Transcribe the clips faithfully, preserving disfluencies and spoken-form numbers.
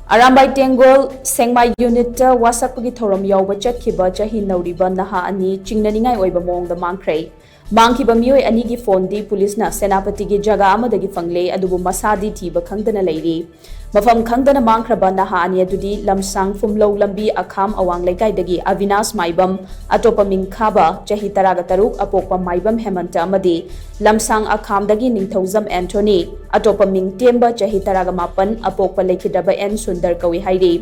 ꯑꯔꯥꯝꯕꯥꯏ ꯇꯦꯡꯒꯣꯜ ꯁꯦꯡꯃꯥꯏ ꯌꯨꯅꯤꯠꯇ ꯋꯥꯁꯛꯄꯒꯤ ꯊꯧꯔꯝ ꯌꯥꯎꯕ ꯆꯠꯈꯤꯕ ꯆꯍꯤ ꯅꯧꯔꯤꯕ ꯅꯍꯥ ꯑꯅꯤ ꯆꯤꯡꯅꯅꯤꯡꯉꯥꯏ ꯑꯣꯏꯕ ꯃꯑꯣꯡꯗ ꯃꯥꯡꯈ꯭ꯔꯦ꯫ ꯃꯥꯡꯈꯤꯕ ꯃꯤꯑꯣꯏ ꯑꯅꯤꯒꯤ ꯐꯣꯟꯗꯤ ꯄꯨꯂꯤꯁꯅ ꯁꯦꯅꯥꯄꯇꯤꯒꯤ ꯖꯒꯥ ꯑꯃꯗꯒꯤ ꯐꯪꯂꯦ, ꯑꯗꯨꯕꯨ ꯃꯁꯥꯗꯤ ꯊꯤꯕ ꯈꯪꯗꯅ ꯂꯩꯔꯤ꯫ ꯃꯐꯝ ꯈꯪꯗꯅ ꯃꯥꯡꯈ꯭ꯔꯕ ꯅꯍꯥ ꯑꯅꯤ ꯑꯗꯨꯗꯤ ꯂꯝꯁꯥꯡ ꯐꯨꯝꯂꯧ ꯂꯝꯕꯤ ꯑꯈꯥꯝ ꯑꯋꯥꯡ ꯂꯩꯀꯥꯏꯗꯒꯤ ꯑꯕꯤꯅꯥꯁ ꯃꯥꯏꯕꯝ, ꯑꯇꯣꯞꯄ ꯃꯤꯡ ꯈꯥꯕ, ꯆꯍꯤ ꯇꯔꯥꯒ ꯇꯔꯨꯛ, ꯑꯄꯣꯛꯄ ꯃꯥꯏꯕꯝ ꯍꯦꯃꯟꯇ ꯑꯃꯗꯤ ꯂꯝꯁꯥꯡ ꯑꯈꯥꯝꯗꯒꯤ ꯅꯤꯡꯊꯧꯖꯝ ꯑꯦꯟꯊꯣꯅꯤ, ꯑꯇꯣꯞꯄ ꯃꯤꯡ ꯇꯦꯝꯕ, ꯆꯍꯤ ꯇꯔꯥꯒ ꯃꯥꯄꯟ, ꯑꯄꯣꯛꯄ ꯂꯩꯈꯤꯗ꯭ꯔꯕ ꯑꯦꯟ ꯁꯨꯟꯗꯔ ꯀꯧꯏ ꯍꯥꯏꯔꯤ꯫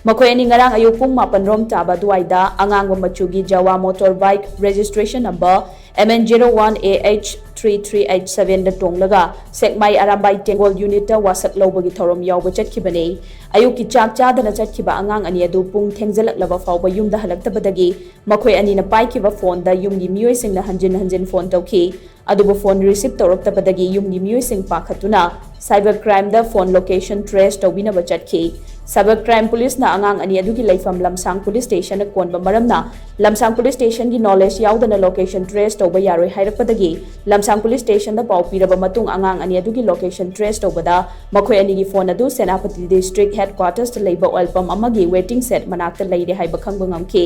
ꯃꯈꯣꯏ ꯑꯅꯤ ꯉꯔꯥꯡ ꯑꯌꯨꯛ ꯄꯨꯡ ꯃꯥꯄꯟ ꯔꯣꯝ ꯇꯥꯕ ꯑꯗꯨꯋꯥꯏꯗ ꯑꯉꯥꯡꯕ ꯃꯆꯨꯒꯤ Jawa motorbike registration number M N zero one A H three three eight seven ꯗ ꯇꯣꯡꯂꯒ ꯁꯦꯛꯃꯥꯏ ꯑꯔꯥꯝꯕꯥꯏ ꯇꯦꯡꯒꯣꯜ ꯌꯨꯅꯤꯠꯇ ꯋꯥꯁꯛ ꯂꯧꯕꯒꯤ ꯊꯧꯔꯝ ꯌꯥꯎꯕ ꯆꯠꯈꯤꯕꯅꯤ꯫ ꯑꯌꯨꯛꯀꯤ ꯆꯥꯛ ꯆꯥꯗꯅ ꯆꯠꯈꯤꯕ ꯑꯉꯥꯡ ꯑꯅꯤ ꯑꯗꯨ ꯄꯨꯡ ꯊꯦꯡꯖꯤꯜꯂꯛꯂꯕ ꯐꯥꯎꯕ ꯌꯨꯝꯗ ꯍꯜꯂꯛꯇꯕꯗꯒꯤ ꯃꯈꯣꯏ ꯑꯅꯤꯅ ꯄꯥꯏꯈꯤꯕ ꯐꯣꯟꯗ ꯌꯨꯝꯒꯤ ꯃꯤꯑꯣꯏꯁꯤꯡꯅ ꯍꯟꯖꯤꯟ ꯍꯟꯖꯤꯟ ꯐꯣꯟ ꯇꯧꯈꯤ꯫ ꯑꯗꯨꯕꯨ ꯐꯣꯟ receive ꯇꯧꯔꯛꯇꯕꯗꯒꯤ ꯌꯨꯝꯒꯤ ꯃꯤꯑꯣꯏꯁꯤꯡ ꯄꯥꯈꯠꯇꯨꯅ cyber crime ꯗ ꯐꯣꯟ location trace ꯇꯧꯕꯤꯅꯕ ꯆꯠꯈꯤ꯫ Cyber crime ꯄꯨꯂꯤꯁꯅ ꯑꯉꯥꯡ ꯑꯅꯤ ꯑꯗꯨꯒꯤ ꯂꯩꯐꯝ ꯂꯝꯁꯥꯡ ꯄꯨꯂꯤꯁ ꯁ꯭ꯇꯦꯁꯟꯗ ꯀꯣꯟꯕ ꯃꯔꯝꯅ ꯂꯝꯁꯥꯡ ꯄꯨꯂꯤꯁ ꯁ꯭ꯇꯦꯁꯟꯒꯤ knowledge ꯌꯥꯎꯗꯅ location trace ꯇꯧꯕ ꯌꯥꯔꯣꯏ ꯍꯥꯏꯔꯛꯄꯗꯒꯤ ꯂꯝꯁꯥꯡ ꯄꯨꯂꯤꯁ ꯁ꯭ꯇꯦꯁꯟꯗ ꯄꯥꯎ ꯄꯤꯔꯕ ꯃꯇꯨꯡ ꯑꯉꯥꯡ ꯑꯅꯤ ꯑꯗꯨꯒꯤ location trace ꯇꯧꯕꯗ ꯃꯈꯣꯏ ꯑꯅꯤꯒꯤ ꯐꯣꯟ ꯑꯗꯨ ꯁꯦꯅꯥꯄꯇꯤ district headquarters ꯇ ꯂꯩꯕ oil pump ꯑꯃꯒꯤ waiting shed ꯃꯅꯥꯛꯇ ꯂꯩꯔꯦ ꯍꯥꯏꯕ ꯈꯪꯕ ꯉꯝꯈꯤ꯫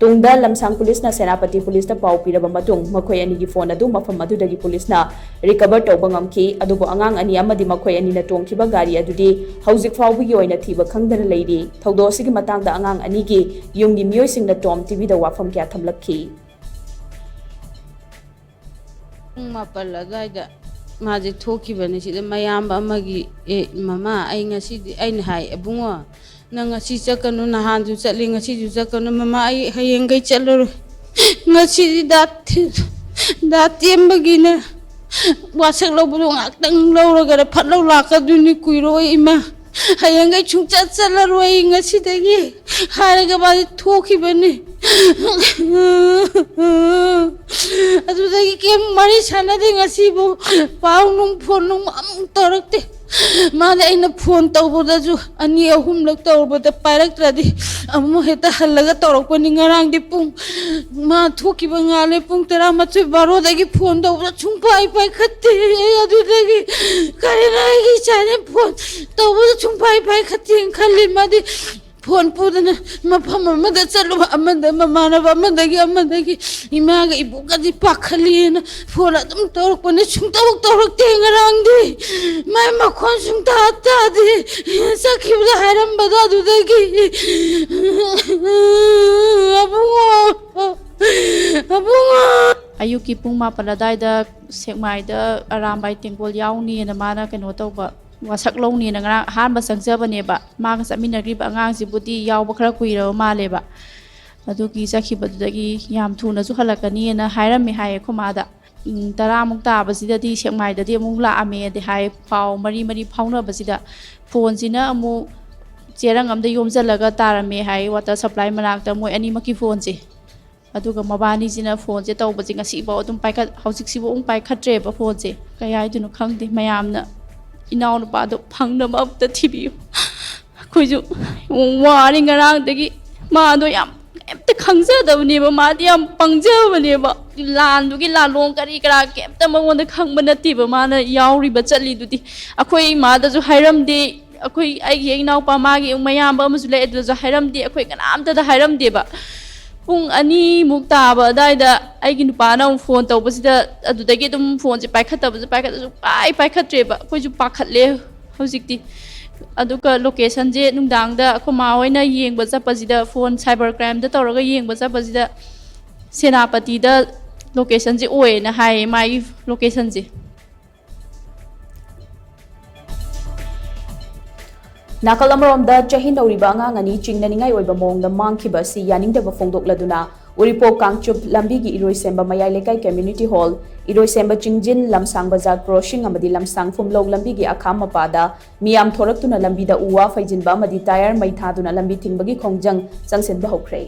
ꯇꯨꯡꯗ ꯂꯝꯁꯥꯡ ꯄꯨꯂꯤꯁꯅ ꯁꯦꯅꯥꯄꯇꯤ ꯄꯨꯂꯤꯁꯇ ꯄꯥꯎ ꯄꯤꯔꯕ ꯃꯇꯨꯡ ꯃꯈꯣꯏ ꯑꯅꯤꯒꯤ ꯐꯣꯟ ꯑꯗꯨ ꯃꯐꯝ ꯑꯗꯨꯗꯒꯤ ꯄꯨꯂꯤꯁꯅ recover ꯇꯧꯕ ꯉꯝꯈꯤ꯫ ꯑꯗꯨꯕꯨ ꯑꯉꯥꯡ ꯑꯅꯤ ꯑꯃꯗꯤ ꯃꯈꯣꯏ ꯑꯅꯤꯅ ꯇꯣꯡꯈꯤꯕ ꯒꯥꯔꯤ ꯑꯗꯨꯗꯤ ꯍꯧꯖꯤꯛ ꯐꯥꯎꯕꯒꯤ ꯑꯣꯏꯅ ꯊꯤꯕ ꯈꯪꯗꯅ ꯂꯩꯔꯤ꯫ ꯊꯧꯗꯣꯛ ꯑꯁꯤꯒꯤ ꯃꯇꯥꯡꯗ ꯑꯉꯥꯡ ꯑꯅꯤꯒꯤ ꯌꯨꯝꯒꯤ ꯃꯤꯑꯣꯏꯁꯤꯡꯅ Tom TV ꯗ ꯋꯥꯐꯝ ꯀꯌꯥ ꯊꯝꯂꯛꯈꯤ꯫ ꯄꯨꯡ ꯃꯥꯄꯜ ꯑꯗꯨꯋꯥꯏꯗ ꯃꯥꯁꯦ ꯊꯣꯛꯈꯤꯕꯅꯦ꯫ ꯁꯤꯗ ꯃꯌꯥꯝꯕ ꯑꯃꯒꯤ, "ꯑꯦ ꯃꯃꯥ, ꯑꯩ ꯉꯁꯤꯗꯤ," ꯑꯩꯅ ꯍꯥꯏ, "ꯏꯕꯨꯡꯉꯣ, ꯅꯪ ꯉꯁꯤ ꯆꯠꯀꯅꯨ, ꯅꯍꯥꯟꯁꯨ ꯆꯠꯂꯤ, ꯉꯁꯤꯁꯨ ꯆꯠꯀꯅꯨ꯫ ꯃꯃꯥ, ꯑꯩ ꯍꯌꯦꯡꯈꯩ ꯆꯠꯂꯔꯣꯏ꯫ ꯉꯁꯤꯗꯤ ꯗꯥ ꯊꯤ-, ꯗꯥ ꯇꯦꯝꯕꯒꯤꯅꯦ ꯋꯥꯁꯛ ꯂꯧꯕꯗꯣ ꯉꯥꯛꯇꯪ ꯂꯧꯔꯒꯅꯦ ꯐꯠ ꯂꯧ ꯂꯥꯛꯀꯗꯣꯏꯅꯤ, ꯀꯨꯏꯔꯣꯏ ꯏꯃꯥ꯫ ꯍꯌꯦꯡꯈꯩ ꯁꯨꯡꯆꯠ ꯆꯠꯂꯔꯣꯏ ꯑꯩ ꯉꯁꯤꯗꯒꯤ" ꯍꯥꯏꯔꯒ ꯃꯥꯁꯦ ꯊꯣꯛꯈꯤꯕꯅꯤ꯫ ꯑꯗꯨꯗꯒꯤ ꯀꯩꯝ ꯃꯔꯤ ꯁꯥꯟꯅꯗꯦ ꯉꯁꯤꯕꯨ꯫ ꯄꯥꯎ ꯅꯨꯡ, ꯐꯣꯟ ꯅꯨꯡ ꯑꯃꯨꯛ ꯇꯧꯔꯛꯇꯦ꯫ ꯃꯥꯗꯤ ꯑꯩꯅ ꯐꯣꯟ ꯇꯧꯕꯗꯁꯨ ꯑꯅꯤ ꯑꯍꯨꯝꯂꯛ ꯇꯧꯔꯨꯕꯗ ꯄꯥꯏꯔꯛꯇ꯭ꯔꯗꯤ ꯑꯃꯨꯛ ꯍꯦꯛꯇ ꯍꯜꯂꯒ ꯇꯧꯔꯛꯄꯅꯤ꯫ ꯉꯔꯥꯡꯗꯤ ꯄꯨꯡ, ꯃꯥ ꯊꯣꯛꯈꯤꯕ ꯉꯥꯜꯂꯦ ꯄꯨꯡ ꯇꯔꯥꯃꯥꯊꯣꯏ ꯕꯥꯔꯣꯗꯒꯤ ꯐꯣꯟ ꯇꯧꯕꯗ ꯁꯨꯡꯄꯥꯏ ꯄꯥꯏꯈꯠꯇꯦ꯫ ꯑꯩ ꯑꯗꯨꯗꯒꯤ ꯀꯔꯤꯅꯣ ꯑꯩꯒꯤ ꯏꯆꯥꯁꯦ ꯐꯣꯟ ꯇꯧꯕꯗ ꯁꯨꯡꯄꯥꯏ ꯄꯥꯏꯈꯠꯇꯦꯅ ꯈꯜꯂꯤ꯫ ꯃꯥꯗꯤ ꯐꯣꯟ ꯄꯨꯗꯅ ꯃꯐꯝ ꯑꯃꯗ ꯆꯠꯂꯨꯕ, ꯑꯃꯗ ꯃꯃꯥꯟꯅꯕ ꯑꯃꯗꯒꯤ, ꯑꯃꯗꯒꯤ ꯏꯃꯥꯒ ꯏꯕꯣꯛꯀꯗꯤ ꯄꯥꯈꯠꯂꯤꯅ ꯐꯣꯟ ꯑꯗꯨꯝ ꯇꯧꯔꯛꯄꯅꯦ꯫ ꯁꯨꯡꯇꯧ ꯇꯧꯔꯛꯇꯦ ꯉꯔꯥꯡꯗꯤ꯫ ꯃꯥꯏ ꯃꯈꯣꯟ ꯁꯨꯡꯇꯥ ꯇꯥꯗꯦ꯫ ꯆꯠꯈꯤꯕꯗ ꯍꯥꯏꯔꯝꯕꯗꯣ ꯑꯗꯨꯗꯒꯤ꯫ ꯑꯕꯨꯡꯉꯣ, ꯑꯕꯨꯡꯉꯣ꯫ ꯑꯌꯨꯛꯀꯤ ꯄꯨꯡ ꯃꯥꯄꯟ ꯑꯗꯨꯋꯥꯏꯗ ꯁꯦꯛꯃꯥꯏꯗ ꯑꯔꯥꯝꯕꯥꯏ ꯇꯦꯡꯀꯣꯜ ꯌꯥꯎꯅꯤꯅ ꯃꯥꯅ ꯀꯩꯅꯣ ꯇꯧꯕ, ꯋꯥꯁꯛ ꯂꯧꯅꯤꯅ ꯉꯔꯥꯡ ꯑꯍꯥꯟꯕ ꯆꯪꯖꯕꯅꯦꯕ꯫ ꯃꯥꯒ ꯆꯠꯃꯤꯟꯅꯈ꯭ꯔꯤꯕ ꯑꯉꯥꯡꯁꯤꯕꯨꯗꯤ ꯌꯥꯎꯕ ꯈꯔ ꯀꯨꯏꯔꯕ ꯃꯥꯜꯂꯦꯕ꯫ ꯑꯗꯨꯒꯤ ꯆꯠꯈꯤꯕꯗꯨꯗꯒꯤ ꯌꯥꯝ ꯊꯨꯅꯁꯨ ꯍꯜꯂꯛꯀꯅꯤꯅ ꯍꯥꯏꯔꯝꯃꯦ ꯍꯥꯏꯌꯦ ꯑꯩꯈꯣꯏ ꯃꯥꯗ꯫ ꯎꯝ, ꯇꯔꯥꯃꯨꯛ ꯇꯥꯕꯁꯤꯗꯗꯤ ꯁꯦꯛꯃꯥꯏꯗꯗꯤ ꯑꯃꯨꯛ ꯂꯥꯛꯑꯝꯃꯦꯗꯤ ꯍꯥꯏ꯫ ꯄꯥꯎ ꯃꯔꯤ ꯃꯔꯤ ꯐꯥꯎꯅꯕꯁꯤꯗ ꯐꯣꯟꯁꯤꯅ ꯑꯃꯨꯛ ꯆꯦꯔꯪ ꯑꯝꯗ ꯌꯣꯝꯁꯤꯜꯂꯒ ꯇꯥꯔꯝꯃꯦ ꯍꯥꯏ, ꯋꯥꯇꯔ ꯁꯄ꯭ꯂꯥꯏ ꯃꯅꯥꯛꯇ, ꯃꯣꯏ ꯑꯅꯤꯃꯛꯀꯤ ꯐꯣꯟꯁꯦ꯫ ꯑꯗꯨꯒ ꯃꯕꯥꯅꯤꯁꯤꯅ ꯐꯣꯟꯁꯦ ꯇꯧꯕꯁꯦ ꯉꯁꯤꯐꯥꯎ ꯑꯗꯨꯝ ꯄꯥꯏꯈꯠ-, ꯍꯧꯖꯤꯛꯁꯤꯕꯨ ꯑꯃꯨꯛ ꯄꯥꯏꯈꯠꯇ꯭ꯔꯦꯕ ꯐꯣꯟꯁꯦ꯫ ꯀꯩ ꯍꯥꯏꯗꯣꯏꯅꯣ ꯈꯪꯗꯦ꯫ ꯃꯌꯥꯝꯅ ꯏꯅꯥꯎꯅꯨꯄꯥꯗꯣ ꯐꯪꯅꯕ ꯑꯝꯇ ꯊꯤꯕꯤꯌꯨ꯫ ꯑꯩꯈꯣꯏꯁꯨ ꯋꯥꯔꯦ ꯉꯔꯥꯡꯗꯒꯤ꯫ ꯃꯥꯗꯣ ꯌꯥꯝ ꯀꯩꯝꯇ ꯈꯪꯖꯗꯕꯅꯦꯕ, ꯃꯥꯗꯤ ꯌꯥꯝ ꯄꯪꯖꯕꯅꯦꯕ꯫ ꯂꯥꯟꯗꯨꯒꯤ ꯂꯥꯂꯣꯡ ꯀꯔꯤ ꯀꯔꯥ ꯀꯩꯝꯇ ꯃꯉꯣꯟꯗ ꯈꯪꯕ ꯅꯠꯇꯦꯕ꯫ ꯃꯥꯅ ꯌꯥꯎꯔꯤꯕ ꯆꯠꯂꯤꯗꯨꯗꯤ ꯑꯩꯈꯣꯏ ꯏꯃꯥꯗꯁꯨ ꯍꯥꯏꯔꯝꯗꯦ, ꯑꯩꯈꯣꯏ, ꯑꯩꯒꯤ ꯍꯦꯛ ꯏꯅꯥꯎꯄꯥ, ꯃꯥꯒꯤ ꯃꯌꯥꯝꯕ ꯑꯃꯁꯨ ꯂꯩ, ꯑꯗꯨꯗꯁꯨ ꯍꯥꯏꯔꯝꯗꯦ, ꯑꯩꯈꯣꯏ ꯀꯅꯥꯝꯇꯗ ꯍꯥꯏꯔꯝꯗꯦꯕ꯫ ꯄꯨꯡ ꯑꯅꯤꯃꯨꯛ ꯇꯥꯕ ꯑꯗꯨꯋꯥꯏꯗ ꯑꯩꯒꯤ ꯅꯨꯄꯥꯅ ꯑꯃꯨꯛ ꯐꯣꯟ ꯇꯧꯕꯁꯤꯗ, ꯑꯗꯨꯗꯒꯤ ꯑꯗꯨꯝ ꯐꯣꯟꯁꯦ ꯄꯥꯏꯈꯠꯇꯕꯁꯨ ꯄꯥꯏꯈꯠꯇꯕꯁꯨ ꯄꯥꯏ ꯄꯥꯏꯈꯠꯇ꯭ꯔꯦꯕ꯫ ꯑꯩꯈꯣꯏꯁꯨ ꯄꯥꯈꯠꯂꯦ ꯍꯧꯖꯤꯛꯇꯤ꯫ ꯑꯗꯨꯒ ꯂꯣꯀꯦꯁꯟꯁꯦ ꯅꯨꯡꯗꯥꯡꯗ ꯑꯩꯈꯣꯏ ꯃꯥ ꯍꯣꯏꯅ ꯌꯦꯡꯕ ꯆꯠꯄꯁꯤꯗ, ꯐꯣꯟ ꯁꯥꯏꯕꯔ ꯀ꯭ꯔꯥꯏꯝꯗ ꯇꯧꯔꯒ ꯌꯦꯡꯕ ꯆꯠꯄꯁꯤꯗ, ꯁꯦꯅꯥꯄꯇꯤꯗ ꯂꯣꯀꯦꯁꯟꯁꯦ ꯑꯣꯏꯌꯦꯅ ꯍꯥꯏꯌꯦ, ꯃꯥꯒꯤ ꯂꯣꯀꯦꯁꯟꯁꯦ꯫ ꯅꯥꯀꯜ ꯑꯃꯔꯣꯝꯗ, ꯆꯍꯤ ꯅꯧꯔꯤꯕ ꯑꯉꯥꯡ ꯑꯅꯤ ꯆꯤꯡꯅꯅꯤꯡꯉꯥꯏ ꯑꯣꯏꯕ ꯃꯑꯣꯡꯗ ꯃꯥꯡꯈꯤꯕ ꯑꯁꯤ ꯌꯥꯅꯤꯡꯗꯕ ꯐꯣꯡꯗꯣꯛꯂꯗꯨꯅ, ꯎꯔꯤꯄꯣꯛ ꯀꯥꯡꯆꯨꯞ ꯂꯝꯕꯤꯒꯤ ꯏꯔꯣꯏꯁꯦꯝꯕ ꯃꯌꯥꯏ ꯂꯩꯀꯥꯏ ꯀꯝꯃ꯭ꯌꯨꯅꯤꯇꯤ ꯍꯣꯜ, ꯏꯔꯣꯏꯁꯦꯝꯕ ꯆꯤꯡꯖꯤꯟ, ꯂꯝꯁꯥꯡ ꯕꯖꯥꯔ ꯀ꯭ꯔꯣꯁꯤꯡ ꯑꯃꯗꯤ ꯂꯝꯁꯥꯡ ꯐꯨꯝꯂꯧ ꯂꯝꯕꯤꯒꯤ ꯑꯈꯥꯝ ꯃꯄꯥꯗ ꯃꯤꯌꯥꯝ ꯊꯣꯔꯛꯇꯨꯅ ꯂꯝꯕꯤꯗ ꯎ ꯋꯥ ꯐꯩꯖꯤꯟꯕ ꯑꯃꯗꯤ ꯇꯥꯌꯔ ꯃꯩ ꯊꯥꯗꯨꯅ ꯂꯝꯕꯤ ꯊꯤꯡꯕꯒꯤ ꯈꯣꯡꯖꯪ ꯆꯪꯁꯤꯟꯕ ꯍꯧꯈ꯭ꯔꯦ꯫